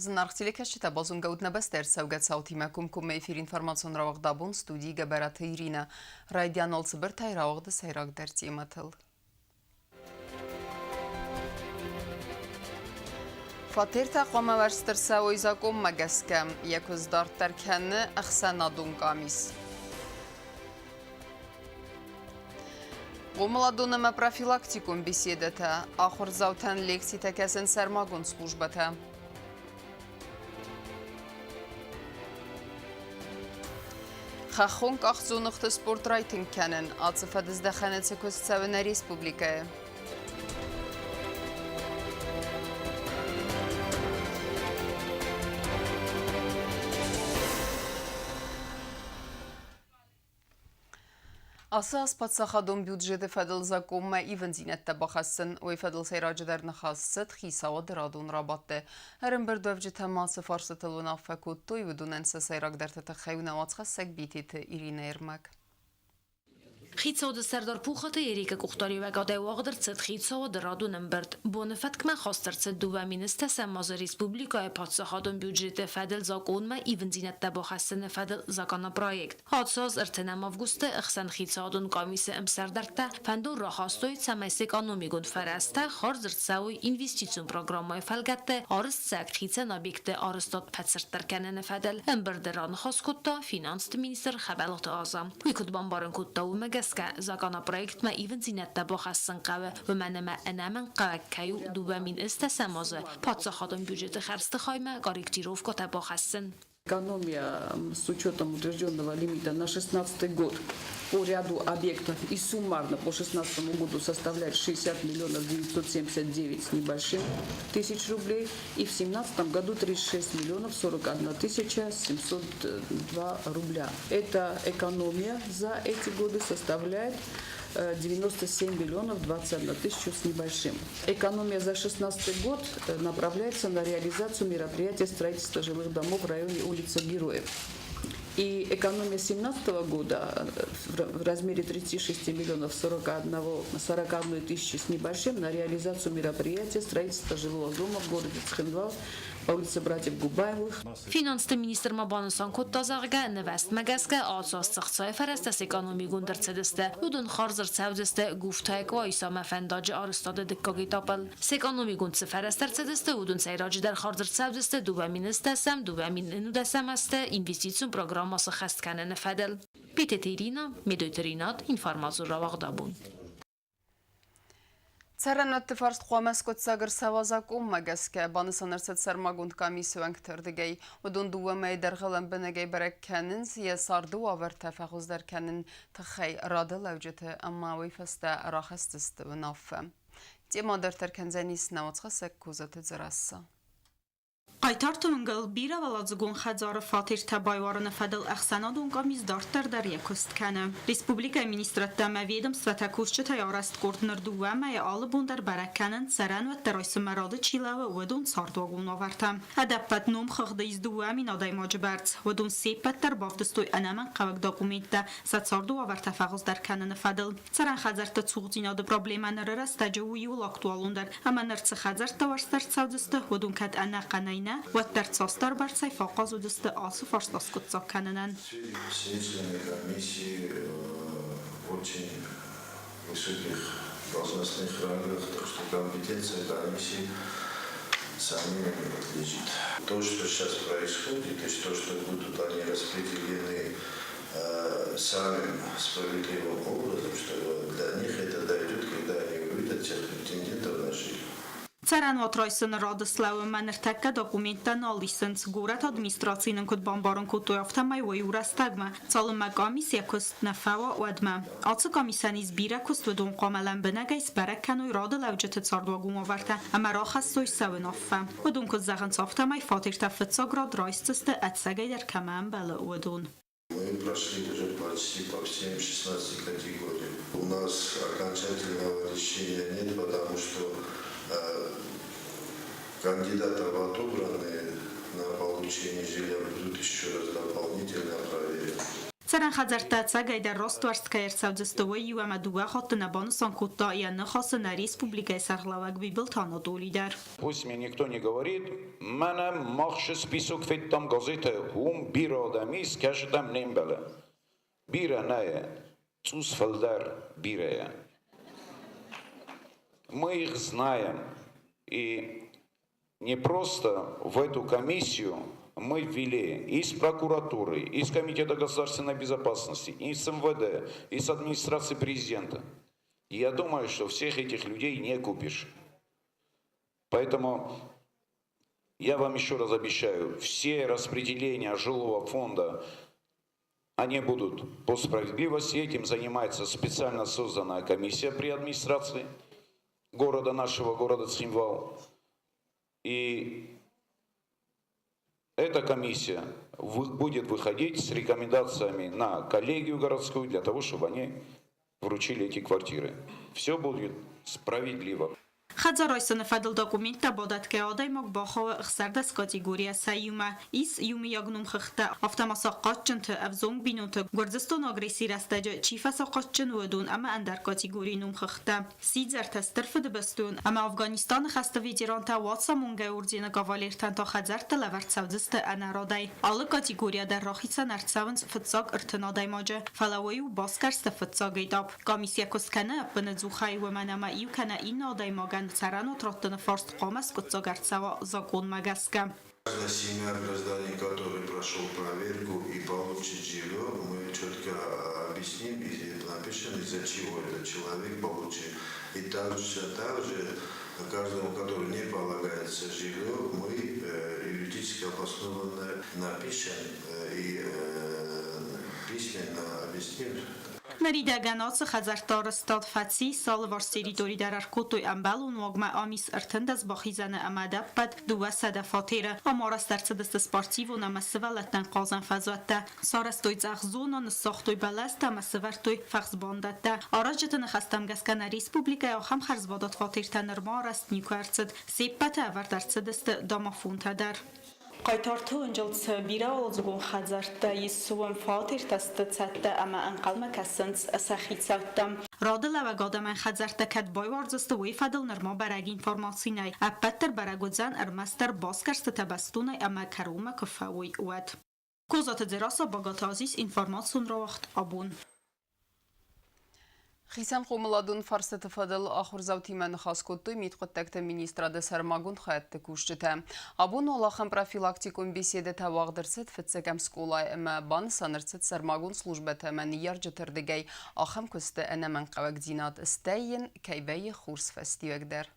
Зынаргъ телекӕсджытӕ, базонгӕ ут нӕ бӕстӕ ӕрцӕугӕ цаутимӕ комкоммӕ эфир информацион рауагъд абон студийы Гӕбӕраты Иринӕ. Райдианыл цыбыртӕй рауагъды сӕйрагдӕр темӕтыл. Фатертӕ хъуамӕ ласт ӕрцӕуой закъонмӕ гӕсгӕ. Йӕ куыст дарддӕр кӕны ӕхсӕнадон къамис. Хъомыладон ӕмӕ профилактикон беседӕтӕ, ахуырдзаутӕн лекцитӕ кӕсын сӕрмагонд службӕтӕ. Хӕххон къахдзоныгъты спорт райтынг кӕнын ацы фӕдыздӕхӕны цы куыст цӕуы нӕ республикӕйы. Ацы аз паддзахадон бюджеты фӕдыл закъонмӕ ивындзинӕдтӕ бахӕссын, уый фӕдыл сӕйраджыдӕр ныхас цыд хицауады радон рабадты. Ӕрӕмбырдуӕвджытӕ ма цы фарстытыл уынаффӕ кодтой, уыдонӕн сӕ сӕйрагдӕрты тыххӕй у нӕ уацхӕссӕг Битеты Иринӕйы ӕрмӕг. Хицауады сӕрдар Пухаты Эрикы къухдариуӕгадӕй уагъд ӕрцыд хицауады радон ӕмбырд. Боны фӕткмӕ хаст ӕрцыд 2010 азы республикӕйы паддзахадон бюджеты фӕдыл закъонмӕ ивындзинӕдтӕ бахӕссыны фӕдыл законопроект. Ацы аз ӕртынӕм августы ӕхсӕнхицауадон къамисы ӕмсӕрдӕрттӕ фӕндон рахастой, цӕмӕй сэкономикон фӕрӕзтӕ хардз ӕрцӕуой инвестицион программӕйы фӕлгӕтты арӕзтцӕг хицӕн объектты арӕзтад фӕцырддӕр кӕныны фӕдыл. Ӕмбырды раныхас кодта финансты министр Хӕбӕлоты Аза. Уый куыд бамбарын кодта, уымӕ гӕсгӕ законопроектмӕ ивындзинӕдтӕ бахӕссын хъӕуы, уымӕн ӕмӕ ӕнӕмӕнгхъӕуӕг кӕй у 2010 азы паддзахадон бюджеты хӕрдзты хаймӕ корректировкӕтӕ бахӕссын. Экономия с учетом утвержденного лимита на 2016 год по ряду объектов и суммарно по 2016 году составляет 60 миллионов 979 с небольшим тысяч рублей и в 2017 году 36 миллионов 41 тысяча 702 рубля. Эта экономия за эти годы составляет 97 миллионов 21 тысячу с небольшим. Экономия за 2016 год направляется на реализацию мероприятия строительства жилых домов в районе улицы Героев. И экономия 2017 года в размере 36 миллионов 41 тысячи с небольшим на реализацию мероприятия строительства жилого дома в городе Цхинвал по улице братьев Губаевых. Финансты министр ма банысан кодта, зӕгъгӕ, нывӕзтмӕ гӕсгӕ ацы аз цы хцайы фӕрӕзтӕ сэкономигонд ӕрцыдысты, уыдон хардз ӕрцӕудзысты Гуфтайы Къуайсамӕ фӕндаджы арӕзтады дыккаг этапыл. Сэкономигонд цы фӕрӕзтӕ ӕрцыдысты, уыдон сӕйраджыдӕр хардз ӕрцӕудзысты 2010-ӕм, 2011 азты инвестицион программӕ сыххӕст кӕныны фӕдыл. Битеты Ирина, Медойты Ринат, информацион рауагъдабон. Цӕрӕнуӕтты фарст хъуамӕ скъуыддзаг ӕрцӕуа закъонмӕ гӕсгӕ, банысан ӕрцыд сӕрмагонд къамисы уӕнгты рдыгӕй. Уыдон дыууӕ мӕйы дӕргъы лӕмбынӕгӕй бӕрӕг кӕнынц йӕ царды уавӕртӕ фӕхуыздӕр кӕнын тыххӕй рады лӕуджыты ӕмӕ уый фӕстӕ рахӕсдзысты уынаффӕ. Темӕ дарддӕр кӕндзӕнис нӕ уацхӕссӕг Козаты Дзерассӕ. Хъайтарты уынгыл бирӕуӕладзыгон хӕдзары фатертӕ байуарыны фӕдыл ӕхсӕнадон къамис дарддӕр дӕр йӕ куыст кӕны. Республикӕйы министрадтӕ ӕмӕ ведомствӕтӕ кусджытӕй арӕзт къорд ныр дыууӕ мӕйы алы бон дӕр бӕрӕг кӕнынц, цӕрӕнуӕттӕ райсынмӕ рады чи лӕууы, уыдон цардуагон уавӕртӕ. Ӕдӕппӕт номхыгъды ис 2 000 адӕймаджы бӕрц. Уыдон се ппӕт дӕр бавдыстой ӕнӕмӕнгхъӕуӕг документтӕ сӕ царды уавӕртӕ фӕхуыздӕр кӕныны фӕдыл. Цӕрӕн хӕдзӕртты цухдзинады проблемӕ ныры рӕстӕджы у иуыл актуалондӕр, ӕмӕ ныр цы хӕдзӕрттӕ уӕрст ӕрцӕудзысты, уыдон кӕд ӕнӕхъӕнӕй нӕ, уӕддӕр цасдӕрбӕрцӕй фӕахъаз уыдзысты ацы фарст аскъуыддзаг кӕнынӕн. Все члены комиссии очень высоких должностных рангах, так что компетенция комиссии сомнению не подлежит. То, что сейчас происходит, то есть то, что будут они распределены самым справедливым образом, что для них это дойдет, когда они увидят тех претендентов на жилье. Цӕрӕнуат райсыны рады слӕууынмӕ ныртӕккӕ документтӕ нал исынц. Горӕты администрацийы нын куыд бамбарын кодтой, афтӕмӕй уый у рӕстӕгмӕ, цалынмӕ къамис йӕ куыст нӕ фӕуа, уӕдмӕ. Ацы къамисӕн ис бирӕ куыст, уыдон хъуамӕ лӕмбынӕгӕй сбӕрӕг кӕной рады лӕуджыты цардуагон уавӕртӕ ӕмӕ рахӕссой сӕ уынаффӕ. Уыдон куыд зӕгъынц, афтӕмӕй фатертӕ фыццаг рад райсдзысты, ӕцӕгӕйдӕр кӕмӕ ӕмбӕлы, уыдон. Мы прошли уже почти по всем 16 категориям. У нас окончательного решения нет, потому что кандидатов отобранные на получение жилья будут еще раз дополнительно проверены. Цӕрӕн хӕдзӕрттӕ ӕцӕгӕйдӕр раст уӕрст кӕй ӕрцӕудзысты, уый иу ӕмӕ дыууӕ хатты нӕ банысан кодта йӕ ныхасы нӕ республикӕйы сӕргълӕууӕг Бибылты Анатоли дӕр. Пусть мне никто не говорит, мӕнӕ мах список федтам газеты, уым бирӕ адӕм ис, кӕсытӕм не мбӕлы. Бирӕ нӕ, цъус фылдӕр бирӕйӕ. Мы их знаем. И не просто в эту комиссию мы ввели из прокуратуры, из Комитета государственной безопасности, из МВД, из администрации президента. И я думаю, что всех этих людей не купишь. Поэтому я вам еще раз обещаю, все распределения жилого фонда, они будут по справедливости. Этим занимается специально созданная комиссия при администрации города нашего, города Цхинвал. И эта комиссия будет выходить с рекомендациями на коллегию городскую для того, чтобы они вручили эти квартиры. Все будет справедливо. Хӕдзар райсыны фӕдыл документтӕ бадӕтгӕ адӕймаг бахауы 16 категорийӕ сӕ иумӕ. Ис иумӕйаг номхыгъдтӕ, афтӕ ма сахъатджынты, ӕвзонг бинонты, Гуырдзыстоны агрессийы рӕстӕджы чи фӕсахъатджын, уыдон ӕмӕ ӕндӕр категорийы номхыгъдтӕ. Сидзӕртӕ, Стыр Фыдыбӕстон ӕмӕ Афганистаны хӕсты ветерантӕ Уацамонгӕ ордены кавалертӕн та хӕдзӕртты лӕвӕрд цӕудзысты ӕнӕрадӕй. Алы категорийӕ дӕр рахицӕн ӕрцӕуынц фыццаг 30 адӕймаджы, фӕлӕ уый у басгӕрсты фыццаг этап. Комиссия куыст кӕны ӕппынӕдзухӕй, уымӕн ӕмӕ иу кӕнӕ иннӕ адӕймагӕн цӕрӕнуат раттыны фарст хъуамӕ скъуыддзаг ӕрцӕуа закъонмӕ гӕсгӕ. Каждая семья гражданин, который прошел проверку и получит жилье, мы четко объясним и напишем, из-за чего этот человек получит. И также каждому, который не полагается жилье, мы юридически обоснованно напишем и письменно объясним. Ныридӕгӕн ацы хӕдзӕртты арӕзтад фӕци, сӕ алыварс территори дӕр ӕркодтой ӕмбӕлон уагмӕ, ам ис 13 бахизӕны ӕмӕ ӕдӕппӕт 200 фатеры. Ам арӕзт ӕрцыдысты спортивон ӕмӕ сывӕллӕттӕн хъазӕн фӕзуӕттӕ. Сарӕзтой цъӕх зона, ныссагътой бӕлӕстӕ ӕмӕ сӕвӕрдтой фӕхсбандӕттӕ. Аразджыты ныхӕстӕм гӕсгӕ нӕ республикӕйы ахӕм хӕрзвадат фатертӕ нырма арӕзт никуы ӕрцыд. Се ппӕты ӕвӕрд ӕрцыдысты домофонтӕ дӕр. Хъайтарты уынджыл цы бирӕуӕладзыгон хӕдзӕрттӕ ис, уым фатертӕ сты цӕттӕ ӕмӕ ӕнхъӕлмӕ кӕсынц сӕ хицӕуттӕм. Рады лӕууӕг адӕмӕн хӕдзӕрттӕ кӕд байуардзысты, уый фӕдыл нырма бӕрӕг информаци нӕй. Ӕппӕт дӕр бӕрӕг уыдзӕн ӕрмӕстдӕр басгӕрстытӕ бӕстонӕй ӕмӕ кӕронмӕ куы фӕуой, уӕд. Козаты Дзерассӕ, Багаты Азиз, информацион рауагъд «Абон». Хицӕн хъомыладон фарстыты фӕдыл ахуырдзаутимӕ ныхас кодтой мидхъуыддӕгты министрады сӕрмагонд хайӕдты кусджытӕ. Абон уал ахӕм профилактикон беседӕтӕ уагъд ӕрцыд фыццӕгӕм скъолайы ӕмӕ банысан ӕрцыд сӕрмагонд службӕтӕ ӕмӕ ныййарджыты рдыгӕй ахӕм куысты ӕнӕмӕнгхъӕуӕгдзинад, стӕй йын кӕй вӕййы хорз фӕстиуӕг дӕр.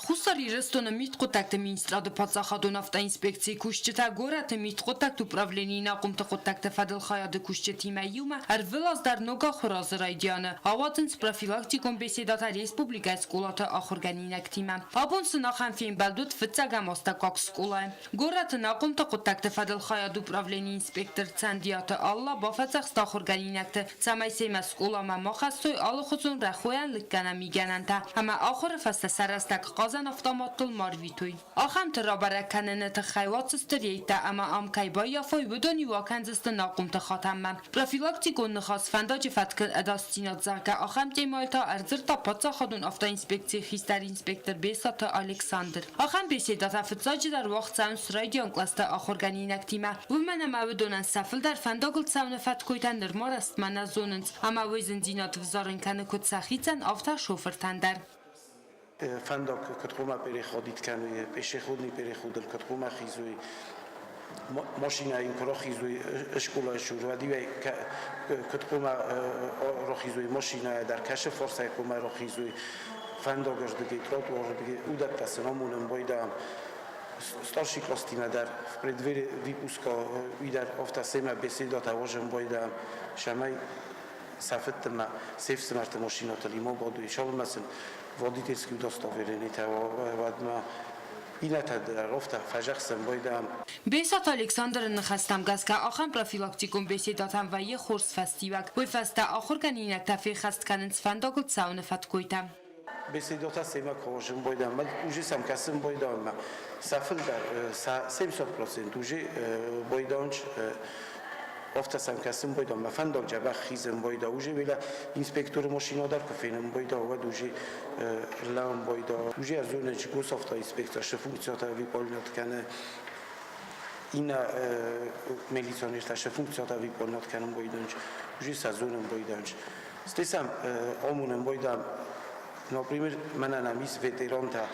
Хуссар Ирыстоны мидхъуыддӕгты министрады паддзахадон автоинспекцийы кусджытӕ горӕты мидхъуыддӕгты управленийы ӕнахъомты хъуыддӕгты фӕдыл хайады кусджытимӕ иумӕ ӕрвылаз дӕр ног ахуыразы райдианы ауадзынц профилактикон беседӕтӕ республикӕйы скъолаты ахуыргӕнинӕгтимӕ. Абон сын ахӕм фембӕлд уыд фыццӕгӕм астӕуккаг скъолайы. Горӕты ӕнахъомты хъуыддӕгты фӕдыл хайады управленийы инспектор Цӕндиаты Алла бафӕдзӕхста ахуыргӕнинӕгты, цӕмӕй семӕ скъоламӕ ма хӕссой алыхуызон рӕхойӕн лыггӕнӕн мигӕнӕнтӕ ӕмӕ ахуыры фӕстӕ сӕ рӕстӕг хъазӕн автоматтыл ма рвитой. Ахӕмты рабӕрӕг кӕныны тыххӕй уадздзысты рейдтӕ ӕмӕ ам кӕй баййафой, уыдон-иу акӕндзысты ӕнахъомты хатӕнмӕ. Профилактикон ныхас фӕндаджы фӕткыл ӕдасдзинад, зӕгъгӕ, ахӕм темӕйыл та ӕрдзырдта паддзахадон автоинспекцийы хистӕр инспектор Бесаты Александр. Ахӕм беседӕтӕ фыццаджыдӕр уагъд цӕуынц райдиан кълӕсты ахуыргӕнинӕгтимӕ, уымӕн ӕмӕ уыдонӕн сӕ фылдӕр фӕндагыл цӕуыны фӕткойтӕ нырма рӕстмӕ нӕ зонынц ӕмӕ уый зындзинад ӕвзарын кӕны куыд сӕхицӕн, афтӕ шофыртӕн дӕр. Фӕндаг куд хъуамӕ переходит кӕнуй, пешеходный переходыл куд хъуамӕ хизуй, машинӕйын куы рахизуй скъолайы цур, уӕд-иу куыд хъуамӕ рахизуй машинӕйӕ дӕр, кӕсы фарсӕй хъуамӕ рахизуй, фӕндагӕрдыгӕй, тротуарырдыгӕй, уыдӕттӕ сын амонын байдайӕм. Старший класстимӕ дӕр в преддверии выпуска уый дӕр афтӕ семӕ беседӕтӕ уазӕн байдайӕм, цӕмӕй сӕ фыдтимӕ, се фсымӕрты машинӕтыл има бадой, цалынмӕ сын водительский удостоверениетӕ уӕдмӕ иннӕтӕ дӕр афтӕ фӕзӕгъдзӕн байдайӕм. Бесаты Александры ныхӕстӕм гӕсгӕ ахӕм профилактикон беседӕтӕм вӕййы хорз фӕстиуӕг. Уый фӕстӕ ахуыргӕнинӕгтӕ феххӕст кӕнынц фӕндагыл цӕуыны фӕткойтӕ. Беседӕтӕ семӕ хорзын байдайӕм, уже сӕм кӕсын байдайӕм. Сӕ фылдӕр, сӕ 70% уже байдайынц. Афтӕ сӕм кӕсын бойда, мӕ фӕндаг дзӕбӕх хизын бойда. Уже вела инспекторы машина дӕр куы фенын бойда, уӕд уже рлӕууын бойда. Уже ӕрзонӕн госавтоинспекция функциятӕ выполнять кӕны. Иннӕ милиционертӕ сӕ функциятӕ выполнять кӕнын бойданч, уже сӕ зонын бойданч. Стӕй сӕм амонын бойдам, например, мӕнӕн ам ис ветерантӕ,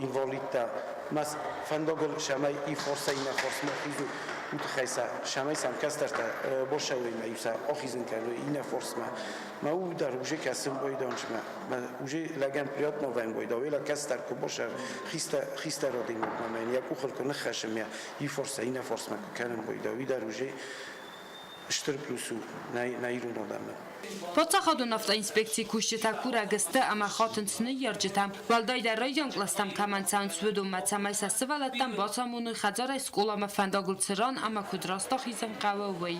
инвалидтӕ, мӕ фӕндагыл сӕмӕй и фарсӕй иннӕ фарсмӕ хизой, уый тыххӕй сӕ сӕмӕй сӕм кӕстӕртӕ башӕуӕймӕ иу сӕ ахизын кӕной иннӕ фарсмӕ. Мӕ у дӕр уже кӕсын бойданчмӕ. Мӕ уже лӕгӕн приятно вӕйм бойда, уела кӕстӕр куы башӕр, хистӕр адӕймагмӕ мӕн йӕ къухыл куы ныххӕссы мӕ иу фарсӕй иннӕ фарсмӕ куы кӕнын бойда, уый дӕр уже стыр плюс у нӕ ирон адӕмӕн. Паддзахадон автоинспекцийы кусджытӕ курӕг сты ӕмӕ хатынц ныййарджытӕм, уӕлдайдӕр райдиан кълӕстӕм кӕмӕн цӕуынц, уыдонмӕ, цӕмӕй сӕ сывӕллӕттӕн бацамоной хӕдзарӕй скъоламӕ фӕндагыл цы ран ӕмӕ куыд раст ахизын хъӕуы, уый.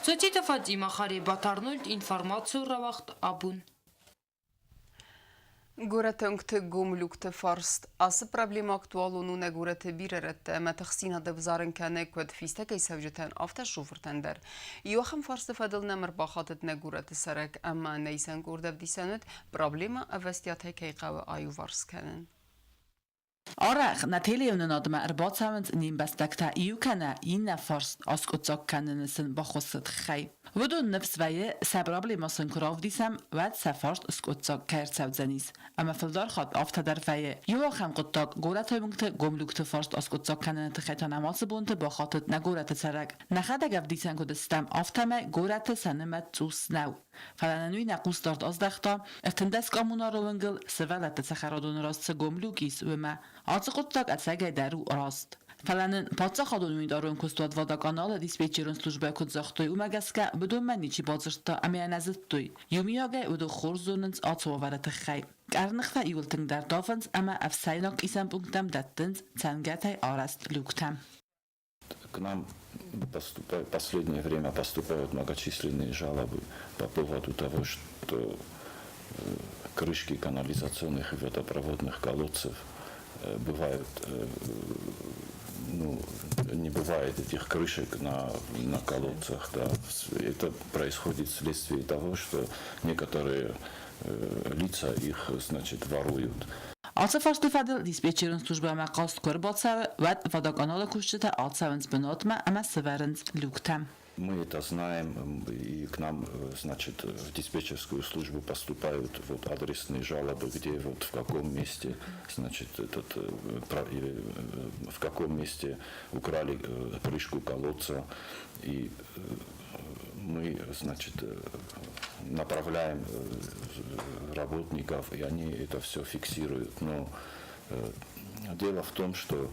Цоциты Фатимӕ, Харебат Арнольд, информацион рауагъд Абон. Горӕты уынгты гом люкты фарст. Ацы проблемӕ актуалон у нӕ горӕты бирӕ рӕтты ӕмӕ тыхстдзинад ӕвзарын кӕны куыд фистӕгӕй цӕуджытӕн, афтӕ шофыртӕн дӕр. Иу ахӕм фарсты фӕдыл нӕм ӕрбахатыд нӕ горӕты цӕрӕг ӕмӕ нӕ исӕнгорд ӕвдисӕн уыд, проблемӕ ӕвӕстиатӕй кӕй хъӕуы аиуварс кӕнын. Арӕх нӕ телеуынынадмӕ ӕрбацӕуынц не мбӕстӕгтӕ иу кӕнӕ иннӕ фарст аскъуыддзаг кӕныны сын баххуысы тыххӕй. Уыдон ныфс вӕййы, сӕ проблемӕ сын куы равдисӕм, уӕд сӕ фарст скъуыддзаг кӕй ӕрцӕудзӕнис. Ӕмӕ фылдӕр хатт афтӕ дӕр вӕййы. Иу ахӕм хъуыддаг горӕты уынгты гомлюкты фарст аскъуыддзаг кӕныны тыххӕй та нӕм ацы бонты бахатыд нӕ горӕты цӕрӕг. Нӕхӕдӕг ӕвдисӕн куыд стӕм, афтӕмӕй горӕты сӕ нымӕц цъус нӕу. Фӕлӕ нын уый нӕ хъусдард аздӕхта, 13 коммунары уынгыл сывӕллӕтты цӕхӕрадоны раз цы гом люк ис, уымӕ. Ацы хъуыддаг ӕцӕгӕй дӕр у раст. Фӕлӕ нын паддзахадон унитарон куыстуат Водоканал-ы диспетчерон службӕ куыд загътой, уымӕ гӕсгӕ уыдонмӕ ничи бадзырдта ӕмӕ йӕ нӕ зыдтой. Иумиагӕй уыдон хорз зонынц ацы уавӕры тыххӕй. Къӕрныхтӕ иууыл тынгдӕр давынц ӕмӕ ӕфсӕйнаг исӕн пункттӕм дӕттынц цӕнгӕтӕй арӕзт люктӕ. К нам поступают, последнее время поступают многочисленные жалобы по поводу того, что крышки канализационных и водопроводных колодцев бывают, ну, не бывает этих крышек на колодцах. Да. Это происходит вследствие того, что некоторые лица их, значит, воруют. Ацы фарсты фӕдыл диспетчерон службӕмӕ хъаст куы ӕрбацӕуы, уӕд водоканалы кусджытӕ ацӕуынц бынатмӕ ӕмӕ сӕвӕрынц люктӕ. Мы это знаем, и к нам, значит, в диспетчерскую службу поступают вот адресные жалобы, где вот в каком месте, значит, этот, в каком месте украли крышку колодца. И мы, значит, направляем работников, и они это все фиксируют. Но дело в том, что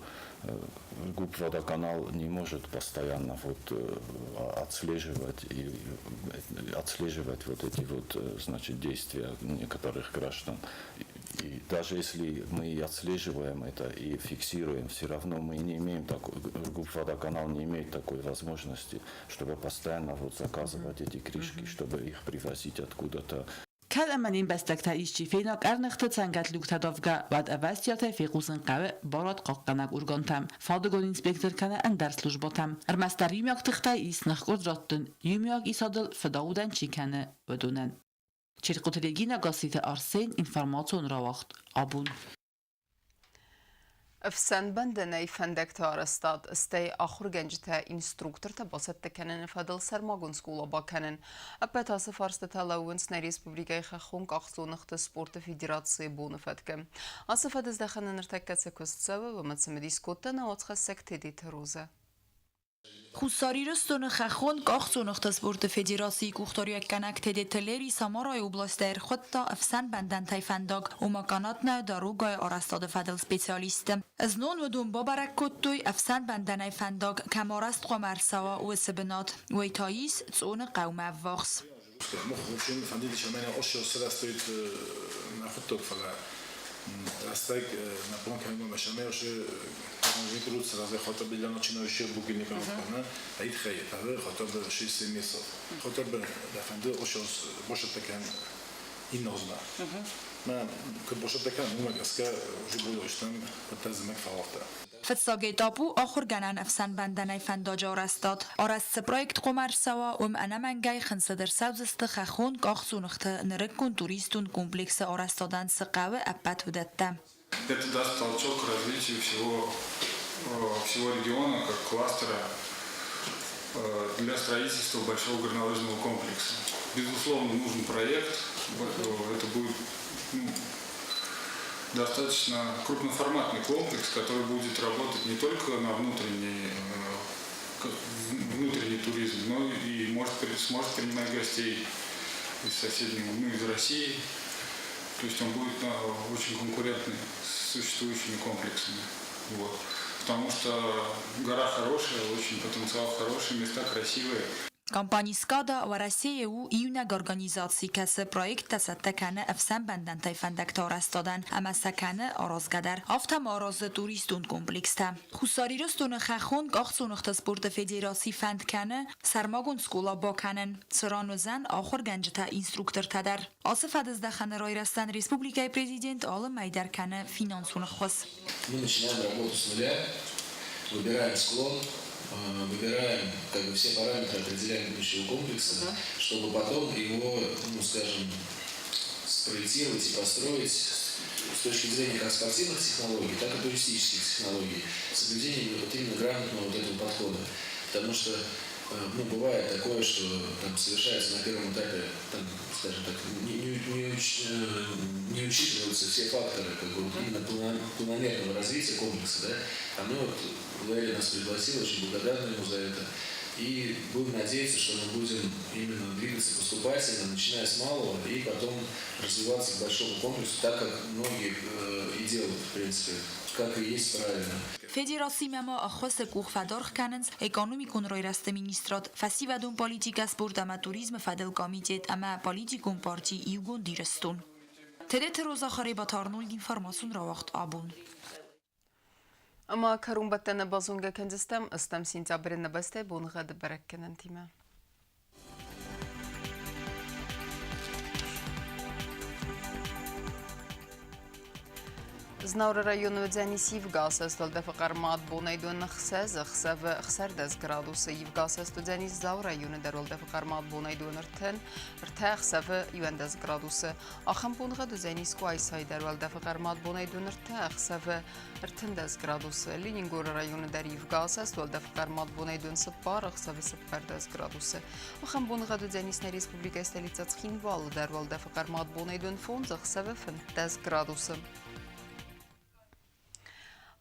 ГУП «Водоканал» не может постоянно вот отслеживать и отслеживать вот эти вот, значит, действия некоторых граждан. И даже если мы и отслеживаем это и фиксируем, все равно мы не имеем такой, ГУП «Водоканал» не имеет такой возможности, чтобы постоянно вот заказывать эти крышки, чтобы их привозить откуда-то. Кӕд ӕмӕ не мбӕстӕгтӕ исчи фена къӕрныхты цӕнгӕт люктӕ давгӕ, уӕд ӕвӕстиатӕй фехъусын хъӕуы барадхъахъхъӕнӕг органтӕм, фадыгон инспектор кӕнӕ ӕндӕр службӕтӕм. Ӕрмӕстдӕр иумиаг тыхтӕй ис ныхкъуырд раттын, иумиаг исадыл фыдаудӕн чи кӕны, уыдонӕн. Черкъуты Регина, Гасситы Арсен, информацион рауагъд Абон. Ӕфсӕн бӕндӕнӕй фӕндӕгты арӕзтад, стӕй ахуыргӕнджытӕ инструктортӕ бацӕттӕ кӕныны фӕдыл сӕрмагонд скъола бакӕнын. Ӕппӕт ацы фарстытӕ лӕууынц нӕ республикӕйы хӕххон къахдзоныгъты спорты федерацийы боны фӕткы. Ацы фӕдыздӕхӕны ныртӕккӕ цы куыст цӕуы, уымӕ цымыдис кодта нӕ уацхӕссӕг Тедеты Розӕ. Хуссар Ирыстоны хӕххон къахдзоныгъты спорты федерацийы къухдариуӕггӕнӕг Тедеты Лери Самарайы областы ӕрхуыдта ӕфсӕн бӕндӕнтӕй фӕндаг, ома канатная дорогайы арӕзтады фӕдыл специалистты. Знон уыдон бабӕрӕг кодтой, ӕфсӕн бӕндӕнӕй фӕндаг кӕм арӕзт хъуамӕ ӕрцӕуа, уыцы бынат. Уый та ис Цъоны хъӕумӕ ӕввахс. Мӕ куыд босӕттӕ кӕнӕм, уымӕ гӕсгӕ зыбылойстӕм куыддӕр зымӕг фӕуагъта. Фыццаг этап у ахуыргӕнӕн ӕфсӕнбӕндӕнӕй фӕндаджы арӕзтад. Арӕзт цы проект хъуамӕ ӕрцӕуа, уым ӕнӕмӕнгӕй хынцыд ӕрцӕудзысты хӕххон къахдзоныгъты нырыккон туристон комплексы арӕзтадӕн цы хъӕуы, ӕппӕт уыдӕттӕ. Это даст толчок развитию всего региона как кластера для строительства большого горнолыжного комплекса. Безусловно, нужен проект. Это будет, ну, достаточно крупноформатный комплекс, который будет работать не только на внутренний туризм, но и сможет принимать гостей из соседнего, ну, из России. То есть он будет очень конкурентный с существующими комплексами. Вот. Потому что гора хорошая, очень потенциал хороший, места красивые. Компани Скада Уӕрӕсейы у иунӕг организаци, кӕцы проекттӕ цӕттӕ кӕны ӕфсӕнбӕндӕнтӕй фӕндӕгты арӕзтадӕн ӕмӕ сӕ кӕны аразгӕ дӕр. Афтӕ ма аразы туристон комплекстӕ. Хуссар Ирыстоны хӕххон къахдзоныгъты спорты федераци фӕнд кӕны сӕрмагонд скъола бакӕнын, цыран уыдзӕн ахуыргӕнджытӕ-инструктортӕ дӕр. Ацы фӕдыздӕхӕны райрӕзтӕн республикӕйы президент алы мӕй дӕр кӕны финансон ӕххуыс. Мы начинаем работу с нуля, выбираем склон, выбираем как бы все параметры, определяем будущего комплекса, чтобы потом его, ну, скажем, спроектировать и построить с точки зрения как спортивных технологий, так и туристических технологий, с соблюдением вот именно грамотного вот этого подхода. Потому что, ну, бывает такое, что там совершается на первом этапе, там, скажем так, не учитываются все факторы, как бы, вот именно планомерного развития комплекса. Да? А мы вот, Лейли нас пригласил, очень благодарны ему за это. И будем надеяться, что мы будем именно двигаться поступательно, начиная с малого, и потом развиваться к большому комплексу, так как многие и делают, в принципе, как и есть правильно. Федерациимӕ ма ӕххуысы къух фӕдаргъ кӕнынц экономикон райрӕзты министрад, фӕсивӕдон политикӕ, спорт ӕмӕ туризмы фӕдыл комитет ӕмӕ политикон парти Иугонд Ирыстон. Тедеты Роза Харебаты Арнольд, информацион рауагъд Абон. Ӕмӕ кӕронбӕттӕны базонгӕ кӕндзыстӕм ӕстӕм сентябры нӕ бӕстӕйы боныгъӕды бӕрӕггӕнӕнтимӕ. Знауыры районы уыдзӕнис ивгӕ уӕлдӕфы хъӕрмад бонӕй дон 6, ӕхсӕвы 16 градусы. Ивгӕ уыдзӕнис Дзауы районы дӕр уӕлдӕфы хъӕрмад бонӕй дон 3, ӕхсӕвы 11 градусы. Ахӕм боныгъӕд уыдзӕнис Къуайсайы дӕр уӕлдӕфы хъӕрмад бонӕй дон 3, ӕхсӕвы 13 градусы. Ленингоры районы дӕр ивгӕ уӕлдӕфы хъӕрмад бонӕй дон 4, ӕхсӕвы 14 градусы. Ахӕм боныгъӕд уыдзӕнис нӕ республикӕйы столицӕ Цхинвалы дӕр уӕлдӕфы хъӕрмад бонӕй дон 5, ӕхсӕвы 15 градусы.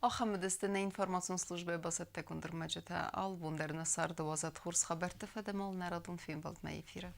Ахӕм уыдысты нӕ информацион службӕйы бацӕттӕгонд ӕрмӕджытӕ. Алы бон дӕр нӕ царды уадзӕд хорз хабӕртты фӕдыл нӕ радон фембӕлдмӕ эфиры.